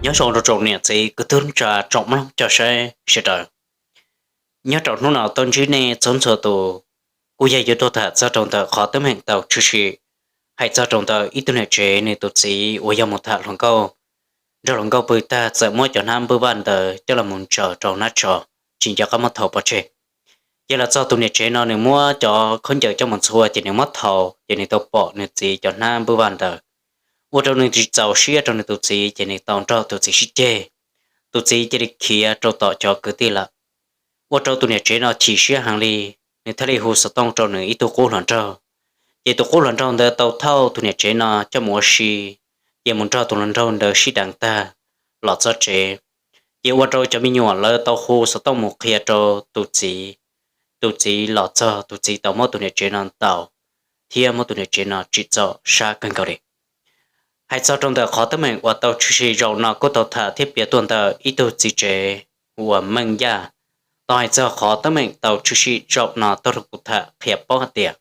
Nyob zoo rau tsoom niam txiv kwv tij neej tsa tsoom mloog coj saib sawv daws. Nyob rau hnub no tuaj ntsib nej txhua txhua tus, kuj yog yuav tuaj tham txog rau ntawm qhov teeb meem tau tshwm sim hais txog rau ntawm ib tug niam tsev nws tus txiv uas yog mus tham hluas nkauj nrog hluas nkauj pw tag txawm muab cov hnab npwj vaj ntawd coj los mus ntsaws rau hnab tsho, tsis nco qab muab thau pov tseg. Ces los txog tus niam tsev no nws muab cov khaub ncaws coj mus ntxhua ces nws muab thau ces nws tau pom nws txiv cov hnab npwj vaj ntawd, ua rau nws tsis txaus siab rau nws tus txiv ces nws tau nrog tus txiv sib ceg. Tus txiv cia li khiav rau tom cov kwv tij lawm, ua rau tus niam tsev no chim siab heev li. Nws thiaj li hu xov tooj rau nws ib tug qub hluas nraug, ces tus qub hluas nraug ntawd tau thauj tus niam tsev no coj mus ua si, ces mus nrog tus hluas nraug ntawd sib deev tag los txog tsev. Ces ua rau cov me nyuam lawv tau hu xov tooj mus qhia rau tus txiv. Tus txiv los txog, tus txiv tau muab tus niam tsev no ntaus thiab muab tus niam tsev no tsim txom sab kawg nkaus li. Hais txog rau ntawm qhov teeb meem uas tau tshwm sim zaum no kuj tau tham thiab piav tuaj ntawm ib tug txiv tsev hu ua Meej Yaj. Tau hais txog qhov teeb meem tau tshwm sim zaum no tau rau kuv tham qhia paub hais tias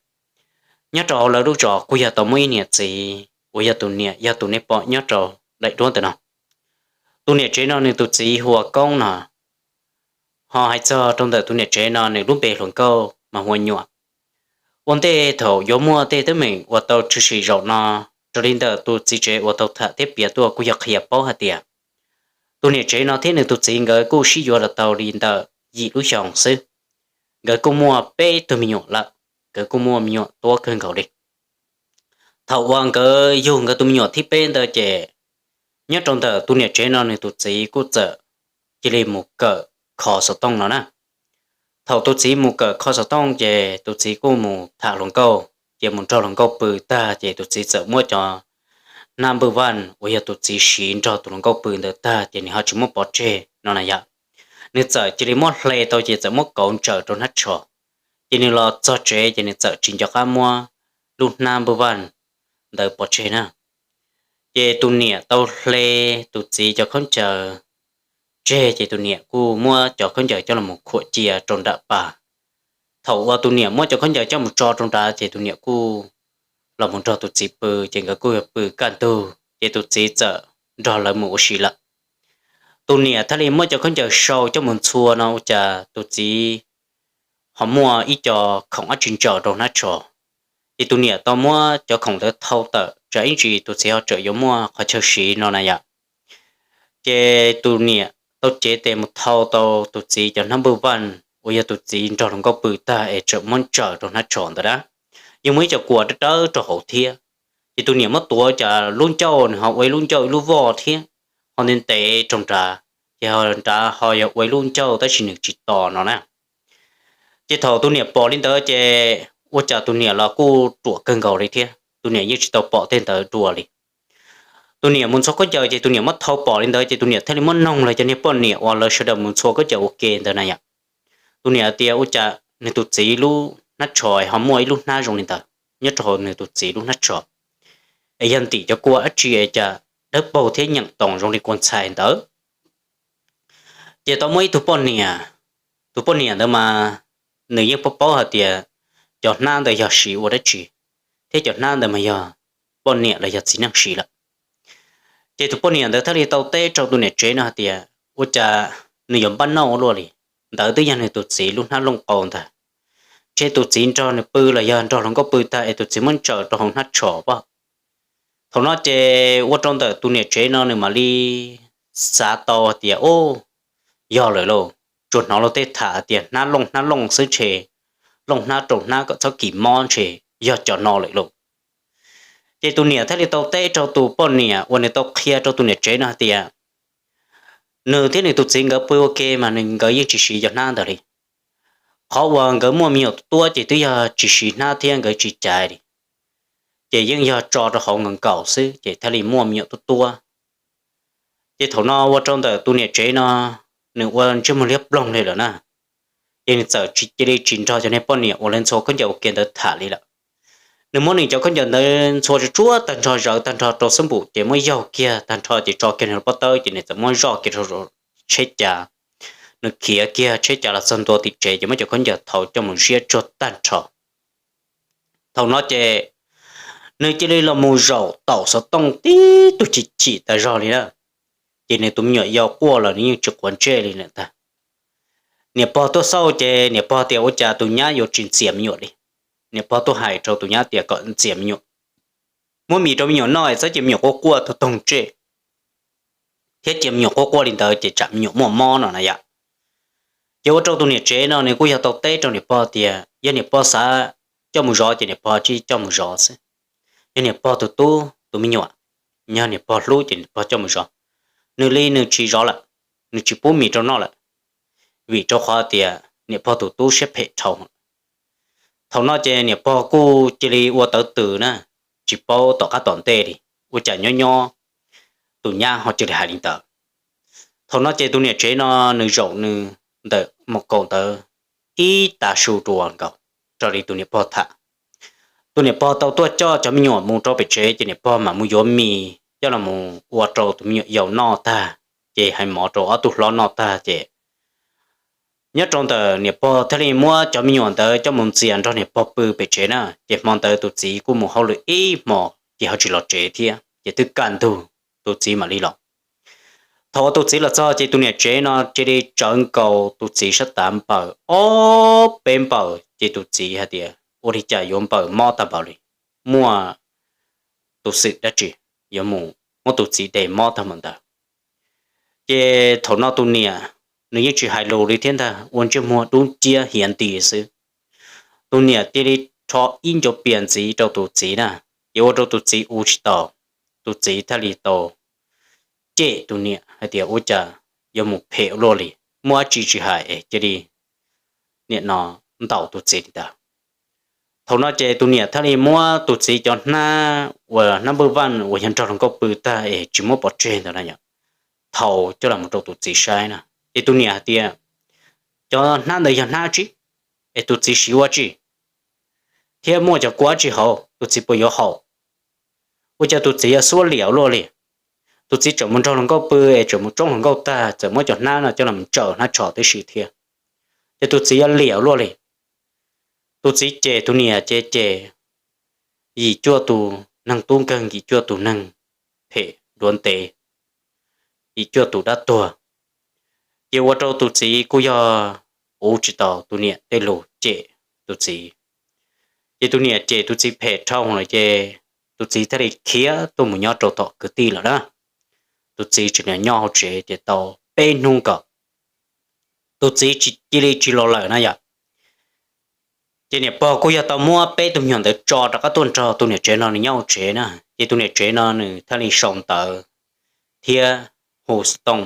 nyob rau hauv lawv lub zos kuj yog tau muaj ib niam txiv uas yog tus niam yog tus nej pom nyob rau daim duab ntawm no. Tus niam tsev no nws tus txiv hu ua Koob no. Ho hais txog rau ntawm tus niam tsev no nws lub npe hluas nkauj mas hu ua Nyuam. Ua ntej thaum yuav muaj tej teeb meem uas tau tshwm sim zaum no, raws li ntawm tus txiv tsev uas tau tham thiab piav tuaj kuj yog qhia paub hais tias tus niam tsev no thiab nws tus txiv nkawd kuj sib yuav los tau li ntawm yim lub xyoos xwb. Nkawd kuj muaj peb tug me nyuam lawm, nkawd kuj muaj me nyuam tuab kawg nkaus li. Thaum uas nkawd yug nkawd tus me nyuam thib peb ntawd ces nyob rau ntawm tus niam tsev no nws tus txiv kuj txawm cia li mus kawm kho xov tooj no na. Thaum tus txiv mus kawm kho xov tooj ces tus txiv kuj mus tham hluas nkauj, ces mus nrog hluas nkauj pw tag ces tus txiv txawm muab cov hnab npwj vaj uas yog tus txiv siv nrog tus hluas nkauj pw ntawd tag ces nws ho tsis muab pov tseg no na yom. Nws txawm cia li muab hle tau ces txawm muab kauv ntsaws rau hnab tsho. Ces nws los txog tsev ces nws txawm tsis nco qab muab lub hnab npwj vaj ntawd pov tseg na. Ces tus niam tau hle tus txiv cov khaub ncaws tseg ces tus niam kuj muab cov khaub ncaws coj los khuam cia rau nram pas. Thaum uas tus niam muab cov khaub ncaws coj mus tso rau nrad ces tus niam kuj los mus nrog tus txiv pw, ces nkawd kuj pw kaj ntug ces tus txiv txawm nrog lawv mus ua si lawm. Tus niam thiaj li muab cov khaub ncaws sau coj mus ntxhua no ua cas tus txiv ho muaj ib co khoom dab tsi ntsaws rau hnab tsho. Ces tus niam tau muab cov khoom ntawd thau tawm tsam ib ntsis tus txiv ho tseem yuav muaj qhov chaw siv no na yom. Ces tus niam tau cev tes mus thau tau tus txiv cov hnab npwj vaj uas yog tus txiv nrog hluas nkauj pw tag es tseem muab ntsaws rau hnab tsho ntawd na. Yeej muaj ib co kua dawb dawb rau hauv thiab. Ces tus niam muab tuav cas lub ncauj nws ho ua ib lub ncauj ib lub voj thiab, ho ntev ntev rau nrad, ces ho nrad ho yog ua ib lub ncauj tab sis nws tsis to no na. Ces thaum tus niam pom li ntawd ces ua cas tus niam los kuj ruam kawg nkaus li thiab, tus niam yeej tsis tau pom tej ntawd dua li. Tus niam mus ntxhua khaub ncaws ces tus niam muab thau pom li ntawd ces tus niam thiaj li muab noog lawv cov niag poj niam uas lawv sawv daws mus ntxhua khaub ncaws ua ke ntawd na yom. Tus niam hais tias ua cas nws tus txiv lub hnab tsho ho muaj ib lub hnab zoo li ntawd nyob rau hauv nws tus txiv lub hnab tsho, es yog ntim cov kua dab tsi es cas dawb paug thiab nyeem toos zoo li kua ntxhais ntawd. Ces tau muaj ib tug poj niam, tus poj niam ntawd mas nws yeej paub paub hais tias cov hnab ntawd yog siv ua dab tsi, thiab cov hnab ntawd mas yog poj niam los yog txiv neej siv lawm. Ces tus poj niam ntawd thiaj li tau teb rau tus niam tsev no hais tias ua cas nws yuav npaj noj ua luaj li, ntawd twb yog nws tus txiv lub hnab looj qau ntag. Ntshe tus txiv nrog nws pw los yog nrog hluas nkauj pw tag es tus txiv muab ntsaws rau hauv hnab tsho pab. Thaum no ces ua rau ntawm tus niam tsev no nws mam li xav tau hais tias, o, yog lawm lauj, tsuas hnov luag tej tham tias hnab looj hnab looj xwb ntshe, looj hnab raug hnab kom txhob kis mob ntshe yog cov no lawm lauj. Ces tus niam thiaj li tau teb rau tus poj niam uas nws tau qhia rau tus niam tsev no hais tias, nws thiab nws tus txiv nkawd pw ua ke mas nkawd yeej tsis siv cov hnab ntawd li. Qhov uas nkawd muaj me nyuam tuab ces twb yog tsis siv hnab thiab nkawd tsis cais li, ces yeej yog tso rau hauv nkaus nkaus xwb ces thiaj li muaj me nyuam tuab tuab. Ces thaum no ua rau ntawm tus niam tsev no, nws ua ntsej muag liab ploog li lawm na. Ces nws txawm tsis cia li tsis nrog cov niag poj niam uas lawv ntxhua khaub ncaws ua ke ntawd tham li lawm. Nws muab nws cov khaub ncaws ntawd ntxhua tsuag tsuag tag nrho, zawv tag nrho rau xab npum ces muab yaug kiag tag nrho ces tso kiag nws lub pob tawb ces nws txawm muab zoj kiag rau tsheb cav. Nws khiav kiag tsheb cav los txog ntua tim tsev ces muab cov khaub ncaws thau coj mus ziab tsuag tag nrho. Thaum no ces Nws cia li los mus zaum taum xov tooj tib tug chim chim tas zog li na. Ces nws tus me nyuam yau quaj los nws yeej tsis quav ntsej li lawm ntag. Niam pog tuaj xauj ces niam pog tias ua cas tus nyab yuav tsis ntxias me nyuam li. Niam pog tuaj hais rau tus nyab tias kom ntxias me nyuam, muab mis rau me nyuam noj es txhob cia me nyuam quaj quaj tuag toog tsej, thiab cia me nyuam quaj quaj li ntawd ces tsam me nyuam muaj mob no na yom. Ces ua rau tus niam tsev no nws kuj yog tau teb rau niam pog tias yog niam pog xav coj mus zov ces niam pog cia coj mus zov xwb. Yog niam pog tus tub tus me nyuam, yog niam pog hlub ces niam pog coj mus zov. Nws li nws tsis zov lawm, nws tsis pub mis rau noj lawm, vim rau qhov tias niam pog tus tub siab phem dhau. Thaum no ces niam pog kuj cia li ua tawv tws na, tsis paub tom qab tom ntej li, ua cas nyob nyob tus nyab ho cia li hais li ntawd. Thaum no ces tus niam tsev no nws zaum nws ntawm mus kaum ntawd ib tav su dua nkaus raws li tus niam pog tham. Tus niam pog tau tuaj coj cov me nyuam mus rau pem tsev ces niam pog mam mus yuav mis coj los mus ua rau tus me nyuam yaus noj tag, ces hais mov rau ob tug hlob noj tag ces nyob rau ntawm niam pog thiaj li muab cov me nyuam ntawd coj mus ntxias nrog niam pog pw pem tsev na. Ces hmo ntawd tus txiv kuj mus hauj lwm ib hmo ces ho tsis los tsev thiab ces twb kaj ntug tus txiv mam li los. Thaum uas tus txiv los txog ces tus niam tsev no cia li tsawv nkaus tus txiv sab tav npaws ob peb npaws ces tus txiv hais tias ua li cas yuav npaws mob tag npaum li, muaj tus xwm dab tsi yuav mus muab tus txiv de mob tag npaum ntawd. Ces thaum no tus niam nws yeej tsis hais lus li thiab ntag, ua ntsej muag dub nciab hiav nti xwb. Tus niam cia li rho ib ncuav pias ntxiv rau tus txiv na, ces ua rau tus txiv ua tsis tau. Tus txiv thiaj li tau cem tus niam hais tias ua cas yuav mus phem ua luaj li, muaj dab tsi tsis hais es cia li nim no ntaus tus txiv li ntawd. Thaum no ces tus niam thiaj li muab tus txiv cov hnab uas hnab npwj vaj uas yog nrog hluas nkauj pw tag es tsis muab pov tseg ntawd na yom, thaum coj los rau tus txiv saib na, ces tus niam hais tias cov hnab ntawd yog hnab tsi, es tus txiv siv ua tsi, thiab muaj cov kua tsi hauv, tus txiv puas yuav haus? Ua cas tus txiv yuav xuab liam ua luaj li? Tus txiv tseem mus nrog hluas nkauj pw es tseem mus tsoob hluas nkauj tag txawm muab cov hnab no coj los tsaws hnab tsho tib si thiab, ces tus txiv yuav liam ua luaj li. Tus txiv cem tus niam ces cem yim cuaj tus neeg tub nkeeg, yim cuaj tus neeg phem duav ntev, yim cuaj tus dab tuag. Ces ua rau tus txiv kuj yog ua tsis tau tus niam tej lus cem tus txiv. Ces tus niam cem tus txiv phem dhau lawm ces tus txiv thiaj li khiav tuaj mus nyob rau tom kwv tij lawm na. Tus txiv tseem nyob hauv tsev ces tau peb hnub nkaus, tus txiv cia li tsis los lawm na yom. Ces niam pog kuj yog tau muab peb tug me nyuam ntawd tso rov qab tuaj nrog tus niam tsev no nws nyob hauv tsev na. Ces tus niam tsev no nws thiaj li sau ntawv thiab hu xov tooj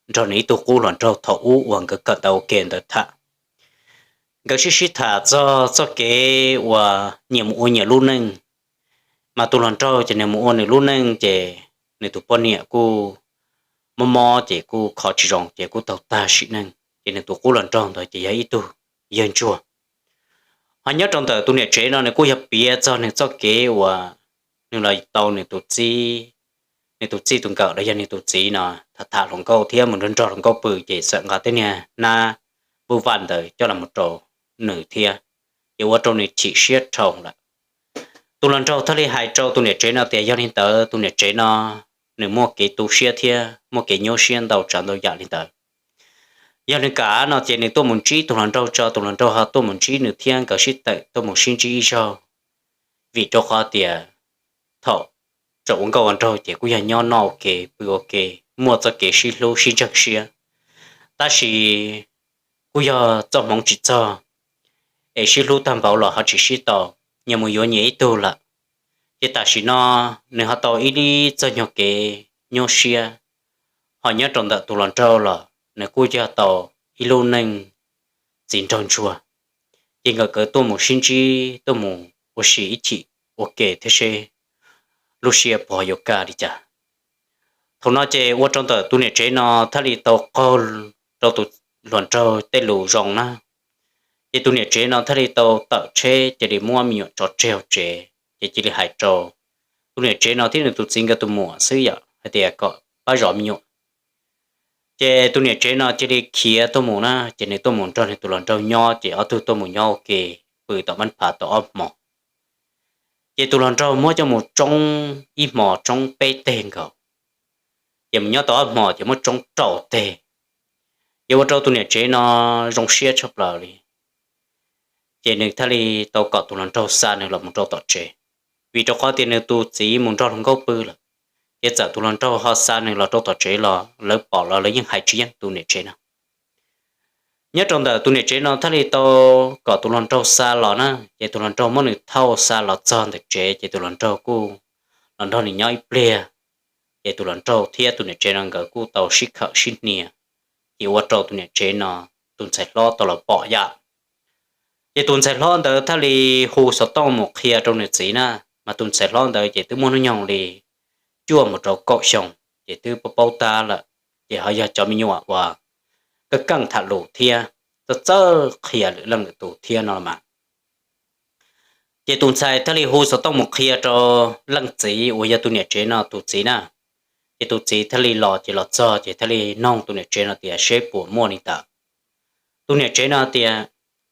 nrog nws ib tug qub hluas nraug thaum ub uas nkawd kawm ntawv ua ke ntawd tham. Nkawd sib sib tham txog txoj kev uas nyias mus ua nyias lub neej, mas tus hluas nraug ces nws mus ua nws lub neej ces nws tus poj niam kuj mob mob ces kuj kho tsis zoo ces kuj tau tag sim neej. Ces nws tus qub hluas nraug ntawd ces yog ib tug yawg ntsuag. Ho nyob rau ntawm tus niam tsev no nws kuj yog piav txog nws txoj kev uas nws los tau nws tus txij, nws tus txij tus nkawm los yog nws tus txiv no tham tham hluas nkauj thiab mus nrog nrog hluas nkauj pw ces txawm nqa tej niag hnab npwj vaj ntawd coj los mus rau nws thiab, ces ua rau nws chim siab dhau lawm. Tus hluas nraug thiaj li hais rau tus niam tsev no tias yog li ntawd tus niam tsev no nws muaj kev tu siab thiab muaj kev nyuaj siab ntau tsav ntau yam li ntawd. Yog nws kam no ces nws tuaj mus ntsib tus hluas nraug tso, tus hluas nraug ho tuaj mus ntsib nws thiab nkawd sib tawm tuaj mus sib ntsib ib zaug. Vim rau qhov tias thaum tseem ua nkauj ua nraug ces kuj yog nyob noj ua ke pw ua ke, muaj txoj kev sib hlub sib ntseeg siab. Tab sis kuj yog txoj hmoov tsis txog, es sib hlub tag npaum los ho tsis sib tau, nyias mus yuav nyias ib tug lawm. Ces tam sim no nws ho tau ib txoj nyuag kev nyuaj siab, ho nyob rau ntawm tus hluas nraug los nws kuj yog tau ib lub neej txiv nraug ntsuag. Ces nkawd kawd tuaj mus sib ntsib tuaj mus ua si ib chim ua ke thiab seb lub siab puas yuav kaj li cas. Thaum no ces ua rau ntawm tus niam tsev no thiaj li tau qaug rau tus hluas nraug tej lus zoo na. Ces tus niam tsev no thiaj li tau tawm tsheb cia li muab me nyuam tso tseg hauv tsev, ces cia li hais rau tus niam tsev no thiab nws tus txiv nkawd tus muam xwb yom, hais tias kom pab zov me nyuam. Ces tus niam tsev no cia li khiav tuaj mus na, ces nws tuaj mus nrog nws tus hluas nraug nyob, ces ob tug tuaj mus nyob ua ke pw tom mab phav tau ob hmos. Ces tus hluas nraug muab coj mus tsoob ib hmos tsoob peb teg nkaus, ces mus nyob tau ob hmos ces muab tsoob rau teg. Ces ua rau tus niam tsev no zoo siab tshaj plaws li. Ces nws thiaj li tau kom tus hluas nraug xa nws los mus rau tom tsev, vim rau qhov tias nws tus txiv mus nrog hluas nkauj pw lawm. Ces txawm tus hluas nraug ho xa nws los rau tom tsev los lawv pom los lawv yeej hais tsis yeej tus niam tsev no. Nyob rau ntawm tus niam tsev no thiaj li tau kom tus hluas nraug xa los na, ces tus hluas nraug muab nws thauj xa los txog ntawm tsev, ces tus hluas nraug kuj los nrog nws nyob ib pliag. Ces tus hluas nraug thiab tus niam tsev no nkawd kuj tau sib khawm sib hnia, ces ua rau tus niam tsev no tus ntxhais hlob tau los pom yam. Ces tus ntxhais hlob ntawd thiaj li hu xov tooj mus qhia rau nws txiv na, mas tus ntxhais hlob ntawd ces twb muaj hnub nyoog li cuaj mus rau kaum xyoo, ces twb paub paub tab lawm, ces ho yog cov me nyuam uas kaj keej tham lus thiab txawj txawj qhia lwm leej lwm tus thiab no los mas. Ces tus ntxhais thiaj li hu xov tooj mus qhia rau leej txiv uas yog tus niam tsev no tus txiv na. Ces tus txiv thiaj li los, ces los txog ces thiaj li noog tus niam tsev no tias seb puas muaj li ntawd. Tus niam tsev no tias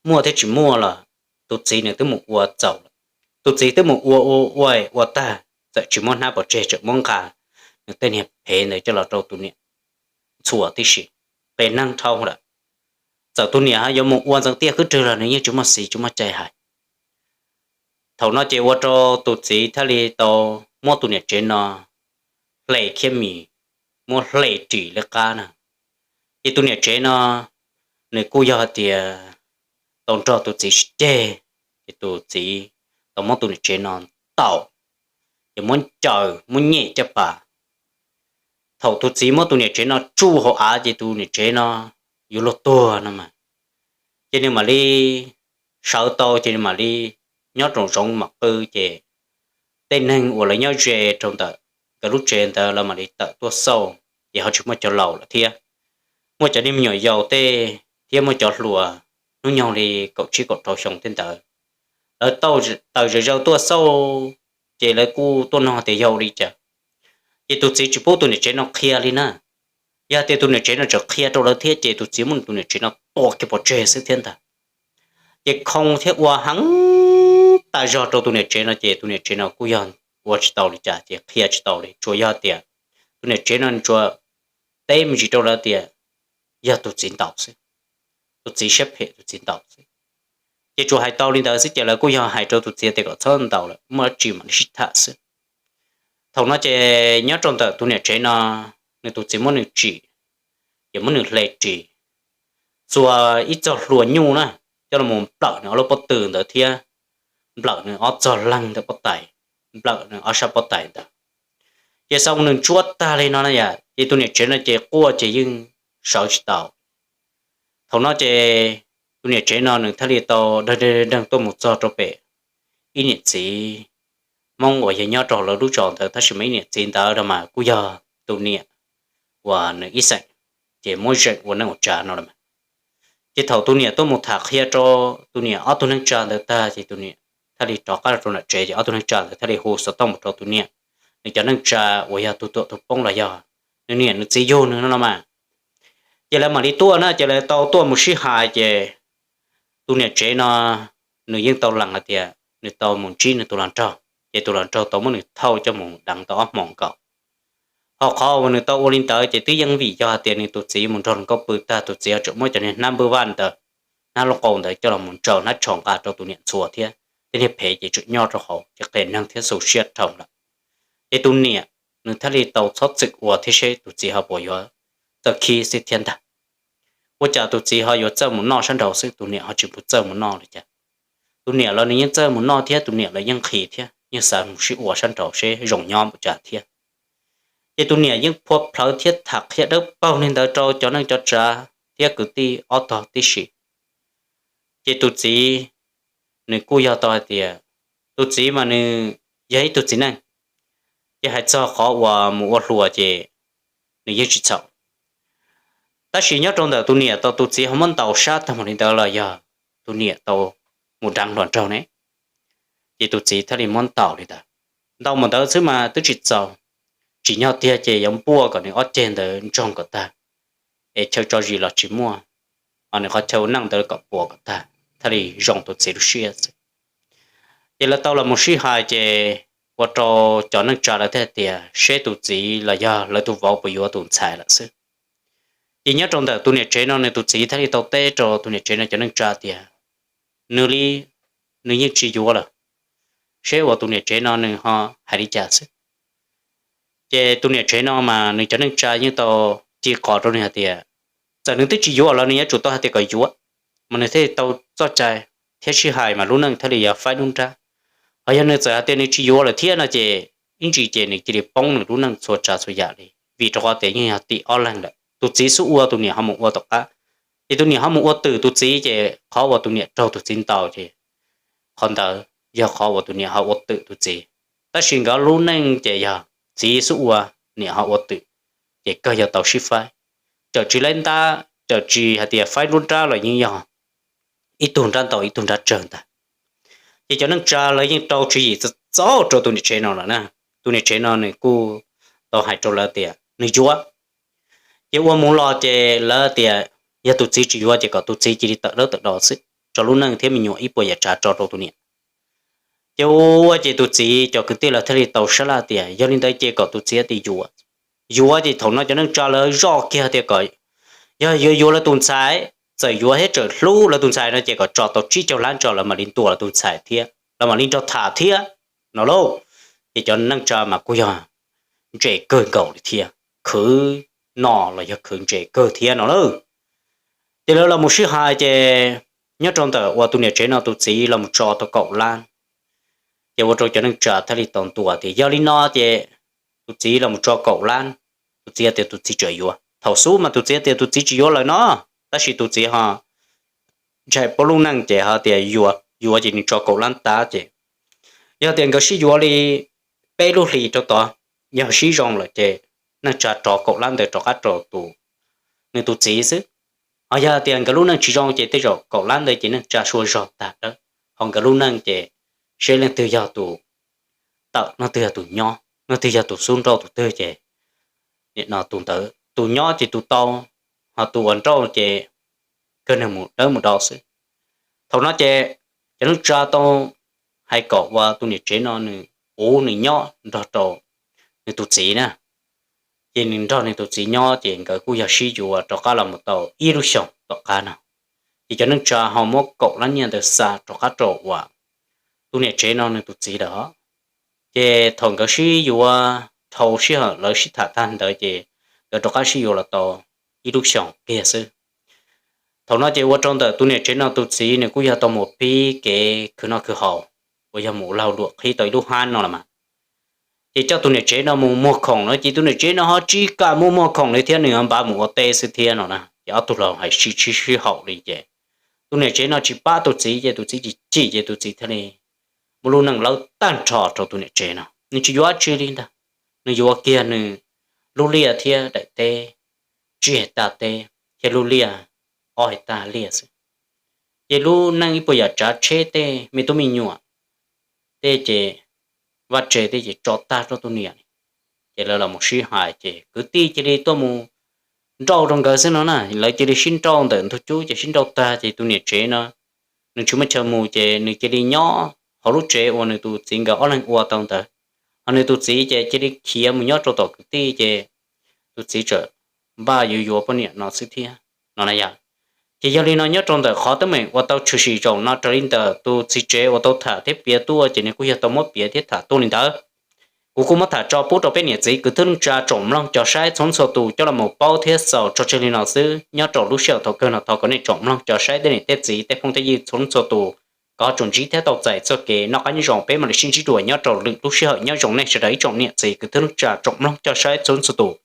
muaj thiab tsis muaj los tus txiv nws twb mus ua txaus lawm. Tus txiv twb mus ua ua ua ua tag, txawm tsis muab hnab pov tseg, tseem muab nqa nws tej niag phev ntawd coj los rau tus niam ntxhua tib si, qia neeg dhau lawm. Txawm tus niam yuav mus ua ntxeev tiaj khwb rwg los nws yeej tsis muaj xiv tsis muaj cai hais. Thaum no ces ua rau tus txiv thiaj li tau muab tus niam tsev no hle khiab mis, muab hle ris li qab na. Ces tus niam tsev no nws kuj yog hais tias tau nrog tus txiv sib ceg, ces tus txiv tau muab tus niam tsev no ntaus, ces muab ncaws muab nyem caj pas. Thaum tus txiv muab tus niam tsev no tsuj hauv av ces tus niam tsev no yuav luag tuag no mas, ces nws mam li sawv tau, ces nws mam li nyob rau zoov mam qw, ces tej neeg uas lawv nyob ze rau ntawm nkawd lub tsev ntawd lawv mam li tawm tuaj xauj, ces ho tsis muaj cov laus lawm thiab. Muaj cov niag me nyuam yaus tej thiab muaj cov hluas hnub nyoog li kaum tsib kaum rau xyoo tej ntawd, lawv tawm zom zaws tuaj xauj, ces lawv kuj tuaj nug tias yog ua li cas. Ces tus txiv tsis pub tus niam tsev no qhia li na. Yog tias tus niam tsev no tseem qhia rau lawv thiab ces tus txiv muab tus niam tsev no tua kiag pov tseg xwb thiab ntag. Ces khoo thiab ua heev tas zog rau tus niam tsev no ces tus niam tsev no kuj yog ua tsis tau li cas ces qhia tsis tau li, tsuas yog tias tus niam tsev no tsuas teb me ntsis rau lawv tias yog tus txiv ntaus xwb, tus txiv siab phem tus txiv ntaus xwb. Ces tsuas hais tau li ntawd xwb ces lawv kuj yog hais rau tus txiv tias kom txhob ntaus lawm, muaj dab tsi mam li sib tham xwb. Thaum no ces nyob rau ntawm tus niam tsev no, nws tus txiv muab nws tsim, ces muab nws hle ris, txua ib txog hlua nyuj na, coj los nplawm nws ob lub pob tw ntawd thiab nplawm nws ob txog leeg ntawm pob tais, nplawm nws ob sab pob tais ntawd. Ces xav ua nws ntsuab tag li no na yom, ces tus niam tsev no ces quaj ces yeej sawv tsis tau. Thaum no ces tus niam tsev no nws thiaj li tau deeg deeg tuaj mus txog rau pem ib niam txiv Hmoob uas yog nyob rau lawv lub zos ntawd, tab sis mas ib niam txiv ntawd no mas kuj yog tus niam uas nws ib xeem, ces muab zeem ua neej ua tsa no los mas. Ces thaum tus niam tuaj mus tham qhia rau tus niam ob tug neej tsa ntawd tag ces tus niam thiaj li rov qab rau nram tsev, ces ob tug neej tsa ntawd thiaj li hu xov tooj mus rau tus niam, nws cov neej tsa uas yog tus tuam tus poob los yog nws niam nws txiv yug nws no los mas. Ces lawv mam li tuaj na, ces lawv tau tuaj mus sib hais ces tus niam tsev no nws yeej tau lees hais tias nws tau mus ntsib nws tus hluas nraug, ces tus hluas nraug tau muab nws thauj coj mus deev tau ob hmos nkaus. Ho qhov uas nws tau ua li ntawd ces twb yeej vim yog hais tias nws tus txiv mus nrog hluas nkauj pw tag, tus txiv ho tseem muab cov niag hnab npwj vaj ntawd, hnab lauj kaub ntawd coj los mus ntsaws hnab tsho nqa rau tus niam ntxhua thiab tej niag phev ces tseem nyob rau hauv ces qia neeg thiab xu siab dhau lawm. Ces tus niam nws thiaj li tau txhob txwm ua thiab seb tus txiv ho puas yuav txawj khib xwb thiab ntag. Ua cas tus txiv ho yuav txawj mus noj sab nraud xwb, tus niam ho tsis mus txawj mus noj li cas. Tus niam los nws yeej txawj mus noj thiab, tus niam los yeej nqhis thiab yeej xav mus sib ua sab nraud seb zoo nyob npaum cas thiab. Ces tus niam yeej phua plhawv thiab tham qhia dawb paug li ntawd rau cov neej cov tsav thiab kwv tij ob tog tib si. Ces tus txiv nws kuj yog tau hais tias tus txiv mas nws yog ib tug txiv neej, ces hais txog qhov uas mus ua hluas ces nws yeej tsis txhaum. Tab sis nyob rau ntawm tus niam tau tus txiv ho muab ntaus sab tag mus li ntawd los yog tus niam tau mus deev hluas nraug ne. Ces tus txiv thiaj li muab ntaus li ntawd. Ntaus mus ntawd xwb mas twb tsis txaus, tsim nyog tiag ces yuav npuaj kom nws ob ceg ntawd ntsoog kom tag, es chaw tso zis los tsis muaj, ho nws qhov chaw ua neej ntawd kom puas kom tag thiaj li zoo tus txiv lub siab xwb. Ces lawv tau los mus sib hais ces ua rau cov neej tsa lawv thiaj tias seb tus txiv los yog lawv tus vauv puas yuav tus ntxhais lawm xwb. Ces nyob rau ntawm tus niam tsev no nws tus txiv thiaj li tau teb rau tus niam tsev no cov neej tsa tias nws li, nws yeej tsis yuav lawm, seb uas tus niam tsev no nws ho hais li cas xwb. Ces tus niam tsev no mas nws cov neej tsa yeej tau ci qos rau nws hais tias txawm nws twb tsis yuav los nws yuav tsum tau hais tias kom yuav, mas nws thiaj li tau txoj cai thiab sib hais mas lub neej thiaj li yog faib nruab nrab. Ho yog nws txawm hais tias nws tsis yuav lawm thiab no ces ib ntsis ces nws cia li poob nws lub neej txhua tsav txhua yam li, vim rau qhov tias yeej yog tim ob leeg lawm, tus txiv xub ua tus niam ho mus ua tom qab, ces tus niam ho mus ua twm tus txiv ces qhov uas tus niam raug tus txiv ntaus ces qhov ntawd yog qhov uas tus niam ho ua twm tus txiv. Tab sis nkawd lub neej ces yog txiv xub ua, niam ho ua twm, ces kawg yog tau sib faib, txawm tsis laib ntab txawm tsis hais tias faib nruab nrab los yeej yog ib tug nrab ntaus ib tug nrab tsawg ntag. Ces cov neej tsa lawv yeej rau tswv yim txog rau tus niam tsev no lawm na. Tus niam tsev no nws kuj tau hais rau lawv tias nws yuav. Ces ua mus los ces lawv tias yog tus txiv tsis yuav ces kom tus txiv cia li tawm dawb tawm do xwb, tso lub neej thiab me nyuam ib puas yam tsav tso rau tus niam. Ces ua ces tus txiv cov kwv tij lawv thiaj li tau sab laj tias yog li ntawd ces kom tus txiv tias yuav. Yuav ces thaum no cov neej tsa lawv zoj kiag tias kom yog yuav yuav lawv tus ntxhais, txawm yuav thiab txawm hlub lawv tus ntxhais no ces kom tso tau tsib caug lab tso lawv mam li ntuas lawv tus ntxhais thiab lawv mam li nrog tham thiab no lauj. Ces cov neej tsa mas kuj yog ntse kawg nkaus li thiab, khwv no los yog khwv ntse kawg thiab no lauj. Ces lawv los mus sib hais ces nyob rau ntawm uas tus niam tsev no tus txiv los mus tso tau kaum lab, ces ua rau cov neej tsa thiaj li tau ntuas tias yog li no ces tus txiv los mus tso kaum lab, tus txiv tias tus txiv tseem yuav. Thaum xub mas tus txiv tias tus txiv tsis yuav lawm no, tab sis tus txiv ho ntshai pub lub neej ces ho tias yuav, yuav ces nws tso kaum lab tas ces yog tias nkawd sib yuav li peb lub hlis rau tod, yog sib zoo lawm ces neej tsa rov kaum lab ntawd rov qab rau tus, nws tus txiv xwb. Ho yog tias nkawd lub neej tsis zoo ces tej zaum kaum lab ntawd ces neej tsa sua zog tag dawb, ho nkawd lub neej ces seb leej twg yog tus tawm, leej twg yog tus nyob, leej twg yog tus xub nrauj tus twg ces nim no tus ntawd tus nyob ces tus tau, ho tus uas nrauj ces kawg neeg mus dawb mus do xwb. Thaum no ces cov neej tsa tau hais kom ua tus niam tsev no nws puv nws nyob nrog rau nws tus txiv na, ces nws nrog nws tus txiv nyob ces nkawd kuj yog sib yuav rov qab los mus tau ib lub xyoos tom qab no. Ces cov neej tsa ho muab kaum lab nyiaj ntawd xa rov qab rau uas tus niam tsev no nws tus txiv lawm. Ces thaum nkawd sib yuav dhau sij hawm lawv sib tham tag ntawd ces nkawd rov qab sib yuav los tau ib lub xyoos kiag xwb. Thaum no ces ua rau ntawm tus niam tsev no tus txiv nws kuj yog tau mus pib kev khwv noj khwv haus uas yog mus laug luam qhib tau ib lub hab no los mas, ces coj tus niam tsev no mus muag khoom na, ces tus niam tsev no ho tsis kam mus muag khoom li thiab, nws npaj mus ua teb xwb thiab no na. Ces ob tug laus hais sib sib sib haum li ces tus niam tsev no tsis pab tus txiv ces tus txiv chim chim ces tus txiv thiaj li muab lub neej lawb tag nrho rau tus niam tsev no, nws tsis yuav dab tsi li ntag. Nws yuav kiag nws lub liaj thiab daim teb tsib hais tag teb thiab lub liaj ob hais tag liaj xwb. Ces lub neej ib puas yam tsav tsheb tej me tub me nyuam tej ces vaj tse tej ces tso tag rau tus niam. Ces lawv los mus sib hais ces kwv tij cia li tuaj mus nrauj rau nkawd xwb no na, lawv cia li sib nrauj ntawm ntug cub ces sib nrauj tag ces tus niam tsev no nws tsis muaj chaw mus ces nws cia li nyob hauv lub tsev uas nws tus txiv nkawd ob leeg ua tau ntawd. Ho nws tus txiv ces cia li khiav mus nyob rau tom kwv tij ces tus txiv txawm npaj yuav yuav poj niam no xwb thiab no na yom. Ces yog li no nyob rau ntawm qhov teeb meem uas tau tshwm sim zaum no raws li ntawm tus txiv tsev uas tau tham thiab piav tuaj ces nws kuj yog tau muab piav thiab tham tuaj li ntawd. Kuv kuj muab tham tso pub rau peb niam txiv kwv tij neej tsa tsoom mloog cov saib txhua txhua tus coj los mus paub thiab xaus tso tseg li no xwb. Nyob rau lub sij hawm thaum kawg no thov kom nej tsoom mloog cov saib tej niam tej txiv tej phooj tej ywg txhua txhua tus kom tsuas ntsib thiab tau txais txoj kev noj qab nyob zoo, peb mam li sib ntsib dua nyob rau lwm lub sij hawm. Nyob zoo nej sawv daws ib tsoom niam txiv kwv tij neej tsa tsoom mloog cov saib txhua txhua tus.